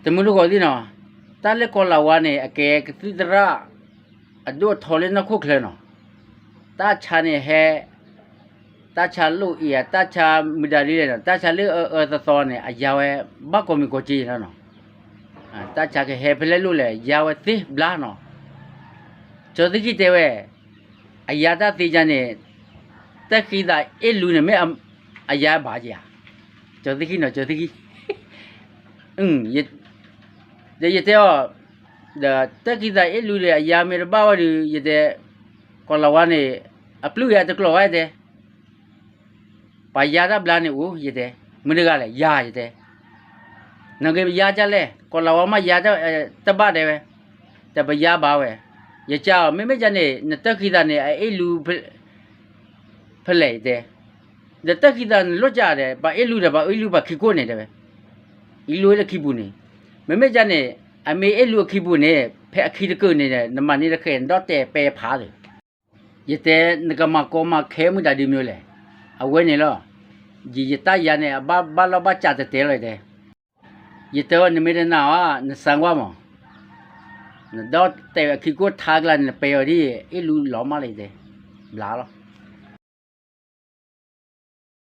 တမုၢ်တကိးသ့ၣ်နီၤ, တၢ်လၢကီၤလၤဝါန့ၣ် အကဲကသံၣ်သရၣ် အဒိၣ်အထီလၢနီၢ်ခိၣ်ချၢနီၤ, တၢ်ဆါန့ၣ်ဟဲ, တၢ်ဆါလိၣ်အံၤ တၢ်ဆါမုၢ်ဒၣ်ဒ်လဲၣ်နီၤ, တၢ်ဆါလၢအအၢသီသီန့ၣ် အယါဝဲ ဘၣ်ကိးမံၤကိးက့နီၤ, တၢ်ဆါကဟဲဖဲလဲၣ်လိၣ်လဲၣ် ယါဝဲသ့ဘျါနီၤ, ကၠီၤသ့ၣ်ခံတဲဝဲ, အယါတၢ်သ့ကါန့ၣ်, တၢ်ဃံသးအ့ၣ်လူန့ၣ်မ့ၢ်အယါဘၣ်ဧါ, ကၠီၤသ့ၣ်ခံနီၤ ကၠီၤသ့ၣ်ခံ ဒီးယတဲအီၤ, ဒီးတၢ်ဃံသးအ့ၣ်လူဒီးအယါမ့ၢ်တဘၣ်ဝဲဒီး ယတဲ, ကီၤလၤဝါန့ၣ်, အပျုၢ်ယၤတကျိၤဝဲတဲ, ပှၤယါတၢ်ဘျါန့ၣ်အိၣ် ယတဲ, မုၢ်တဂၤလဲၣ် ယါယတဲ, နကယါကလဲၣ် ကီၤလၤဝါမ့ၢ်ယါ, တဘၣ်တဲဝဲ, တပယါဘၣ်ဝဲ, ယကးအီၤ မ့မ့ၢ်ကန့ၣ် နတၢ်ဃံသးန့ၣ် အအ့ၣ်လူ ဖဲလဲၣ်ယတဲ, ဒီးတၢ်ဃံသးနလိၣ်ကဒီး ပှၤအ့ၣ်လူဒီး ပှၤအ့ၣ်လူပှၤခံကိၣ်န့ၣ်တဲဝဲ, အ့ၣ်လူလၢခံပူၤန့ၣ်, မ့မ့ၢ်ကန့ၣ်, အမ့ၢ်အ့ၣ်လူအခံပူၤန့ၣ် ဖဲအခံတကၢၢ်န့ၣ် နမၤန့ၢ်တဃဲၤ နဒီၣ်တဲာ်ပဲဖးသ့, ယတဲ, နကမၤကီမၤခဲမုၢ်တၢ်ဒ်မ့ၢ်လဲၣ်, အဝဲန့ၣ်လီၤ, ယတၢ်ယါန့ၣ် အဘၣ်ဘၣ်လီၢ်ဘၣ်စးတတဲလီၤယတဲ, ယတဲအီၤ နမ့ၢ်တနာ်ဧါ နစၢကွၢ်မး, နဒီၣ်တဲာ်အခံကိၣ်ထါကျါန့ၣ် နပဲအီၤဒ်အ့ၣ်လူလီၤမးလၢယတဲ, ဘျါလီၤ